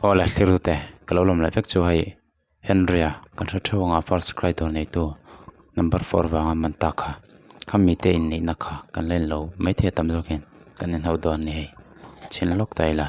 Aw le thlir tute ka lo lawm leh vek chu hei Henry-a kan hre theuh ang a first cry dawr neitu number four vanga man ta kha khami te inneihna kha kan la inlo maithei a tam zawk hian kan inhauh dawn a ni hei chhin lawk ta ila.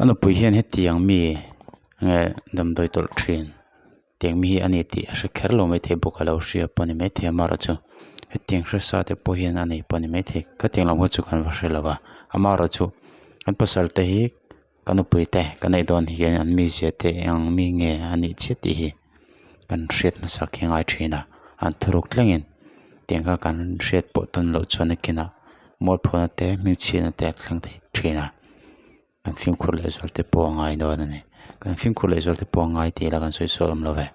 A nupui hian hetiang mi nge damdawi tawlh thin tiang mi hi a ni tih a hre kher lo maithei bawk a lo hria pawh a ni maithei a amaherawhchu hetiang hresa te pawh hian a nei pawh a ni maithei khatiang lam kha chu kan va hre lo va amaherawhchu an pasal te hi Ka nupui te ka neih dawn hian an mizia te eng mi nge a nih chiah tih hi kan hriat hmasak hi a ngai thin a, an thuruk thlengin tiang kha kan hriat pawh tawn loh chuan a kinah mualphawna te hmingchhiatna te a thleng thei thin a, kan fimkhur leh zual te pawh a ngai dawn a ni kan fimkhur leh zual te pawh a ngai tih ila kan sawi sual awm lo ve.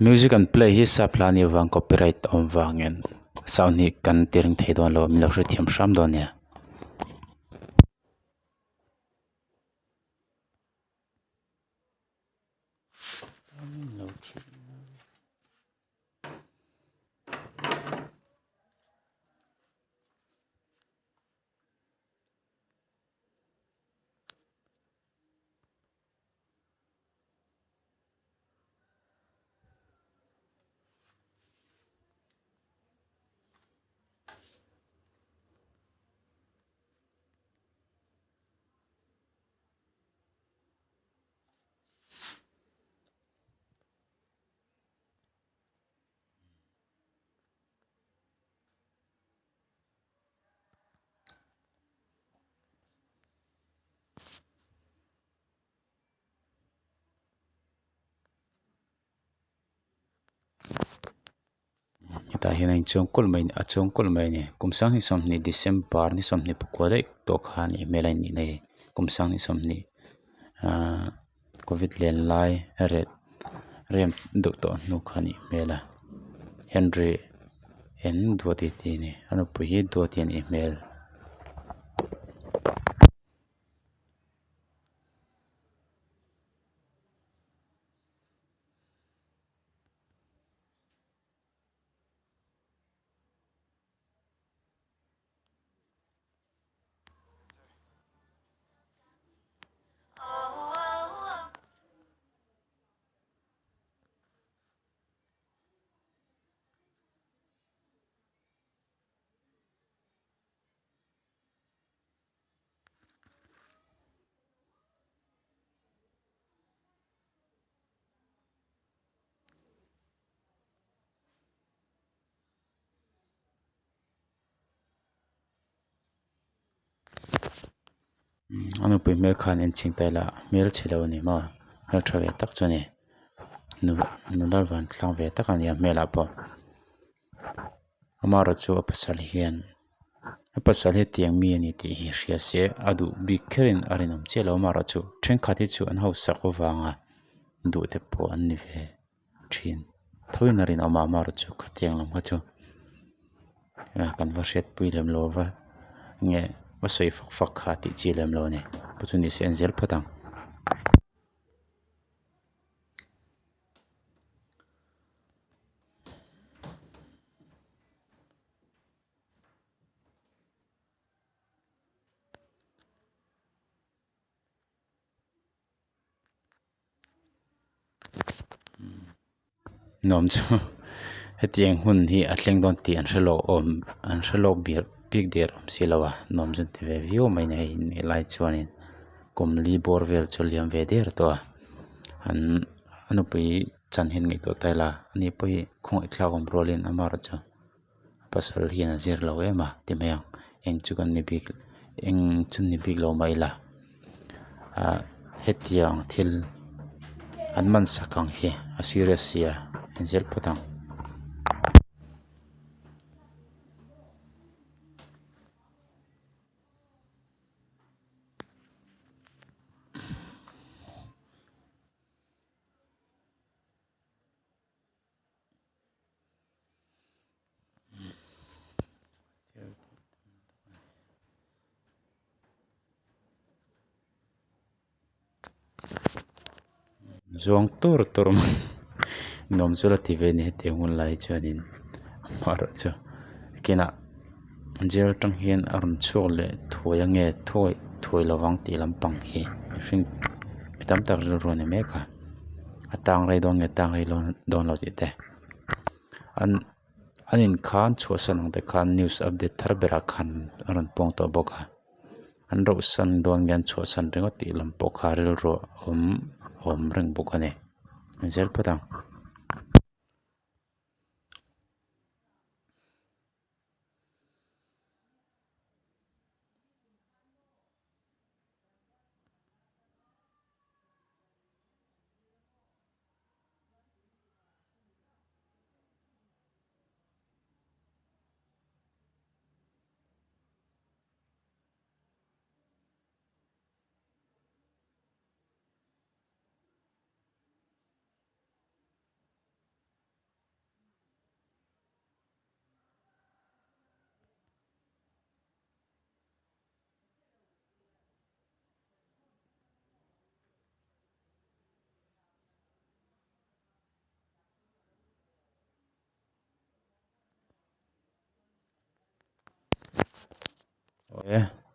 Music an play hi sap hla a nih avang copyright a awm vangin sound hi kan ti ring thei dawn lo a min lo hrethiam hram dawn nia. Hetah hian a inchuang kulh mai a chuang kulh mai a ni kum sanghnih sawmhnih december ni sawmhnih pakua daih tawh kha a nih hmel a inneih na hi kum sanghnih sawmhnih ahh covid len lai reh rem deuh tawh hnu kha a nih hmel a henry en duati tih a ni a nupui hi duati a nih hmel. A nupui hmel khan en ching ta ila hmel chhe lo a ni maw hmeltha ve tak chu a ni nula van tlang ve tak a ni a hmelah pawh amaherawhchu a pasal hian a pasal hi tiang mi a ni tih hi hria se a duh bik kherin a rinawm chiah lo amaherawhchu thenkhat hi chu an hausak avanga duh te pawh an ni ve thin thoin a rinawm a amaherawhchu khatiang lam kha chu kan va hriatpui lem lo va nge va sawi fak fak kha tih chi lem lo a ni chu chu nise en zel phawt ang. Nuam chu hetiang hun hi a thleng dawn tih an hre lawk awm an hre lawk bir bik der awm si lo a nuam chu an ti ve viau mai a ni hei helai chuanin kum li bawr vel chu a liam ve der tawh a an a nupui chan hi an ngaihtuah ta ila ani pawh hi khawngaih thlak awm rualin amaherawhchu pasal hian a zir lo em a ti mai ang eng chu kan ni bik eng chu ni bik lo mah ila ah hetiang thil an man sak ang hi a serious si a en zel phawt ang. Zuang tur tur mai nuam chu la ti ve a ni hetiang hun lai chuanin amaherawhchu kinah jail atang hian a rawn chhuak leh thuai ange thuai thuai lovang tih lampang hi mihring mi tam tak rilru a ni mek a a tang rei dawn nge tang rei dawn lo tih te an an in khan chhuahsan ang te khan news update thar berah khan a rawn puang tawh bawk a an rauhsan dawn nge an chhuahsan ringawt tih lam pawh kha rilru a awm a awm reng bawk a ni zel phawt ang.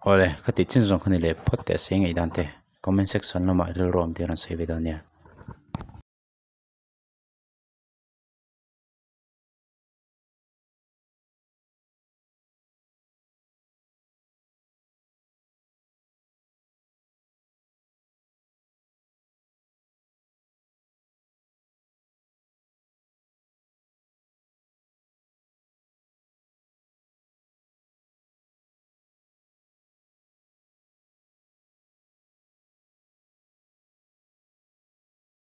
Awle khati chin zawng kha ni leh phawt teh se ngaihdan te comment section lamah rilru awm te rawn sawi ve dawn nia.